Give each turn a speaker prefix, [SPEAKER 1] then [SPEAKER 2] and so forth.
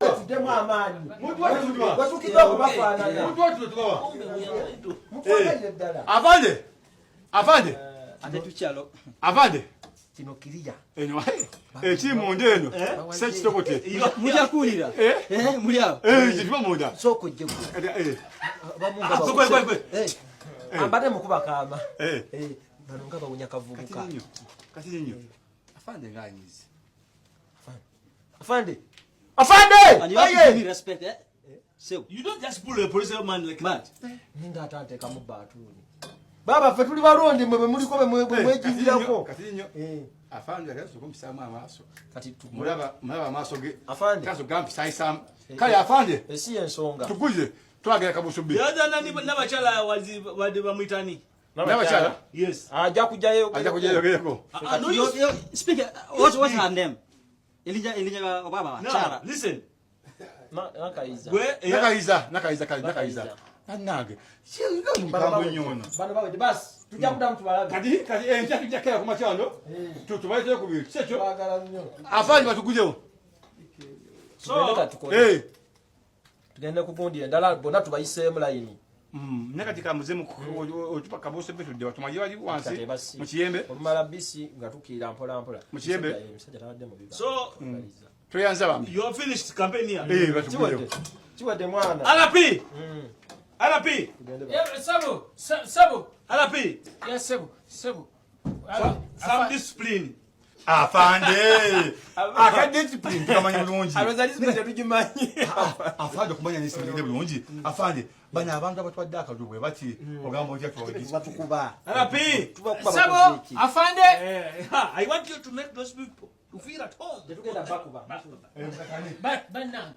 [SPEAKER 1] Tuddemu amaanyi. Wetuukidde okubafaanana. Mufaananire ddala.
[SPEAKER 2] Afande, afande.
[SPEAKER 3] Ate tukyalo.
[SPEAKER 2] Afande.
[SPEAKER 1] Kino kiriya.
[SPEAKER 2] Eno ekiri munda eno sekitokote.
[SPEAKER 3] Mujja kuwulira. Muli awo.
[SPEAKER 2] Kituba munda.
[SPEAKER 1] Sooka ojje gwe. Ambadde mukuba kaama. Bano nga bawunya kavubuka.
[SPEAKER 2] Kati nnyo. Afande ng'anyize.
[SPEAKER 1] Afande. Afande!
[SPEAKER 3] And you have to give me respect, eh? So,
[SPEAKER 4] you don't just pull a police man like that.
[SPEAKER 1] Ninga atanteekamu baatuuni. Baaba ffe tuli balonde mwe bwe muliko bwe mwejjizirako.
[SPEAKER 2] Kati nnyo. Afande agenda okumpisaamu amaaso.
[SPEAKER 1] Kati
[SPEAKER 2] mulaba mulaba amaaso ge.
[SPEAKER 1] Afande.
[SPEAKER 2] Kaso gampisayisaamu. Kale afande.
[SPEAKER 1] Esi y'ensonga.
[SPEAKER 2] Tuguze twagala kabusubi.
[SPEAKER 4] The other nani n'abakyala wazi wadde bamuyitani.
[SPEAKER 2] N'abakyala?
[SPEAKER 4] Yes.
[SPEAKER 1] Ajja kujjayo.
[SPEAKER 2] Ajja kujjayo.
[SPEAKER 4] No, you
[SPEAKER 3] speak. What's her name? Elijah Elijah Obama.
[SPEAKER 4] No, listen.
[SPEAKER 1] Nakayiza.
[SPEAKER 2] Nakayiza, Nakayiza kale Nakayiza. Annange. Mukambwe nnyo ono.
[SPEAKER 1] Bano bawedde basi. Tujja kuddamu tubalabe.
[SPEAKER 2] Kati kati enkya tujja kera ku makyano. Tubalete ku bintu. Kiki ekyo?
[SPEAKER 1] Twagala nnyo.
[SPEAKER 2] Afande batuguzewo.
[SPEAKER 1] Tugende katukole. Tugende ku gundi endala bonna tubayiseemu layini.
[SPEAKER 2] Naye kati kamuze otupa kabuuso betudde batumaye wali wansi mu kiyembe.
[SPEAKER 1] Olumala bisi nga tukiira mpola mpola.
[SPEAKER 2] Mu kiyembe.
[SPEAKER 1] Omusajja tabadde mubi.
[SPEAKER 4] So
[SPEAKER 2] tweyanza bambi.
[SPEAKER 4] You have finished campaign here.
[SPEAKER 2] Batuguzewo.
[SPEAKER 1] Kiwadde mwana.
[SPEAKER 4] RP. RP.
[SPEAKER 5] Sebo, sebo.
[SPEAKER 4] RP.
[SPEAKER 5] Yes, sebo, sebo.
[SPEAKER 4] Some discipline.
[SPEAKER 2] Afande. Aka discipline tukamanyi bulungi.
[SPEAKER 1] Alowooza discipline tetugimanyi.
[SPEAKER 2] Afande okumanya discipline bulungi. Afande bano abantu abatwadde akalulu bwe bati ogamba otya tubawe
[SPEAKER 1] Batukuba.
[SPEAKER 4] RP.
[SPEAKER 5] Sebo, afande.
[SPEAKER 4] I want you to make those people to feel at home.
[SPEAKER 1] Tetugenda bakuba.
[SPEAKER 5] Bannange.